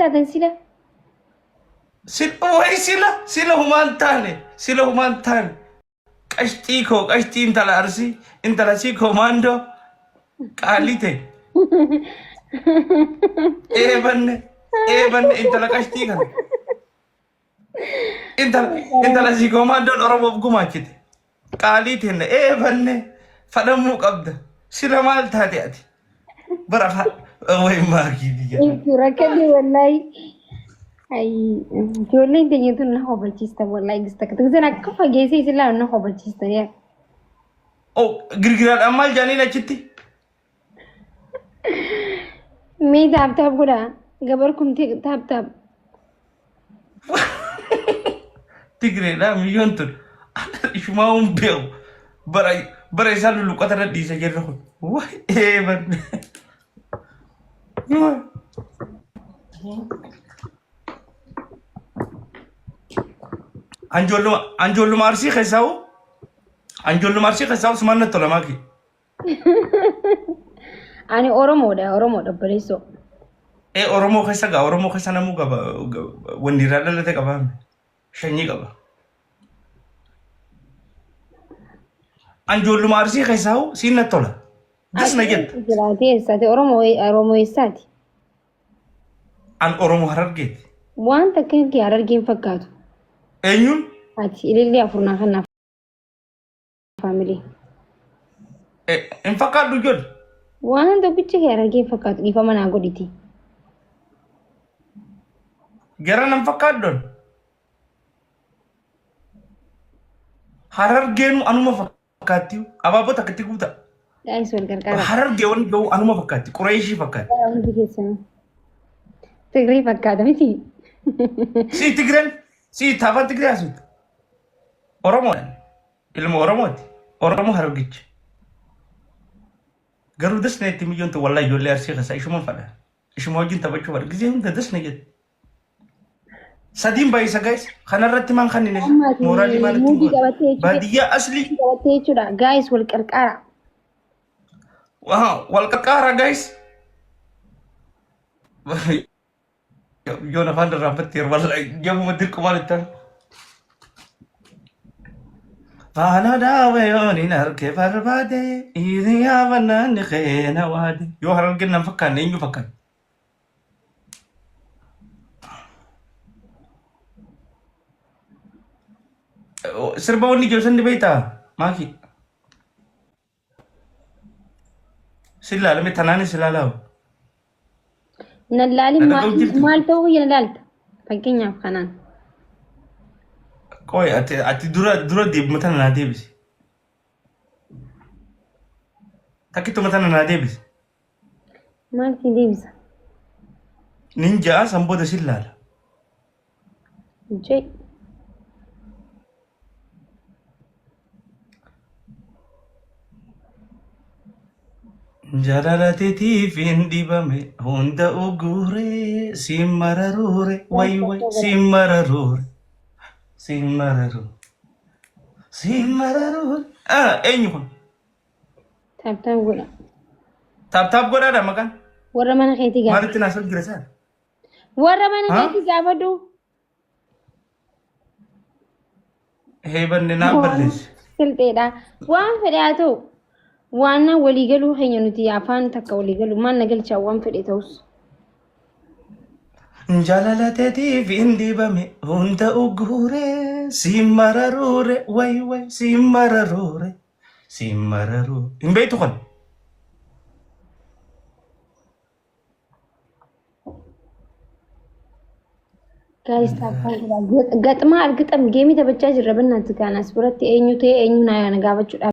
taatan sila? Wayi sila sila humaan taane sila humaan taane qashxii koo qashxii intala arsii intala sii koomaandoo qaalii ta'e eebanne eebanne intala qashxii kana intala intala sii koomaandoon oromoof gumaachite qaalii tenne eebanne fadhamuu qabda sila maal taate ati Bara afaan wayi maakii biyya. Ibsu rakkadhe wallahi. Ayi ijoolleen teenya tun na hobalchiistan wallahi gista takka isin akka fageessee isin laalu na hobalchiistan yaa. Oh, girgiraadhaan maal jaaniin achitti? Mee taap taap godhaa gabar kumtee taap taap. Tigreedha miyyoon tun. Ishumaa hin beeku. Bara bara isaan lulluqqata irra dhiisa jirra kun. Wayi eeban. Anjoolluma anjoolluma arsii keessaa hoo? Anjoolluma arsii keessaa hoo sumaan natti tola maakii. Ani Oromoodha Oromoodha obboleessoo. Ee Oromoo keessa gaa Oromoo keessa namuu qaba wanni irraa dhalate qaba shanyii qaba. Anjoolluma Arsii keessaa hoo siin natti tola. Das na jetta. Jiraatee eessaati Oromoo Oromoo eessaati? An Oromoo Harargeeti. Waan takka kee Harargeen fakkaatu. Eenyuun? Ati ilillee afurnaa kanaaf. Family. Hin fakkaadhu ijoollee. Waan tokkicha kee Harargeen fakkaatu dhiifama naa godhiti. Gara nan fakkaaddoon. Harargeenu anuma fakkaatti. Abaaboo takka itti guuta. Guys wal gargaara. Harargee wanni ga'u anuma fakkaatti. Qureeshii fakkaatti. Hundi keessanuu. Tigree fakkaata miti. Sii Tigreen. Sii taafaan Tigree haasofta. Oromoodha. Ilma Oromooti. Oromoo Harargicha. Garuu dasna itti miyyoon ta'u wallahi ijoollee Arsii keessaa ishuma fadha. Ishuma wajjin taphachuu fadha. Gizee hunda dasna jette. Sadiin baay'isa guys. Kanarratti maan kan inni mooraalii maal ittiin Muudii goona? qabattee jechuudha. Baadiyyaa aslii. Qabattee jechuudha. Guys wal qarqaara. Wal qarqaara guys. Yoon afaan irraanfatte wallahi jabuma dirqumaan itti hafe. Faana daawe yoon hin arge barbaade hiriyaa bannaan keena waade. Yoo harargeen nan fakkaanne eenyu fakkaanne? Sirba wanni jiru san ni beektaa? Maakii. Si ilaalame tanaanis ilaalaa. Nan laalin Na maal dhaga'u jirtu? maal ta'uu kiyya na laalta. Fakkeenyaaf kanaan. Qoy ati ati dura dura deebima tana naa deebisi. Takkituma tana naa deebisi. Maal si deebisa? Nin ja'a san booda si ilaala. Jee. Jaalala teetiif hin dhibame hunda uguure siin mararuure way way siin mararuure siin mararuure siin mararuure. Ah, eenyu kun? Taap taap godha. Taap taap godhaadha maqaan. Warra mana keetii gaafadhu. Maalitti naasoo jira isaan? Warra mana Ha? keetii gaafadhu. Heebanne naan balleessi. Silxeedha. Waan fedhe haa ta'u. Waan walii galuu keenya nuti afaan takka walii galu maal na galchaa waan fedhe ta'us. Jaalala teetiif hin dibame hunda uguure siin mararuure way way siin mararuure siin mararuu. Hin beektu kan? Guys, tap tap godhaa. Gaxmaa argixam geemii taphachaa jirra bannaatti kaan as biratti eenyu ta'e eenyu na gaafachuudhaaf.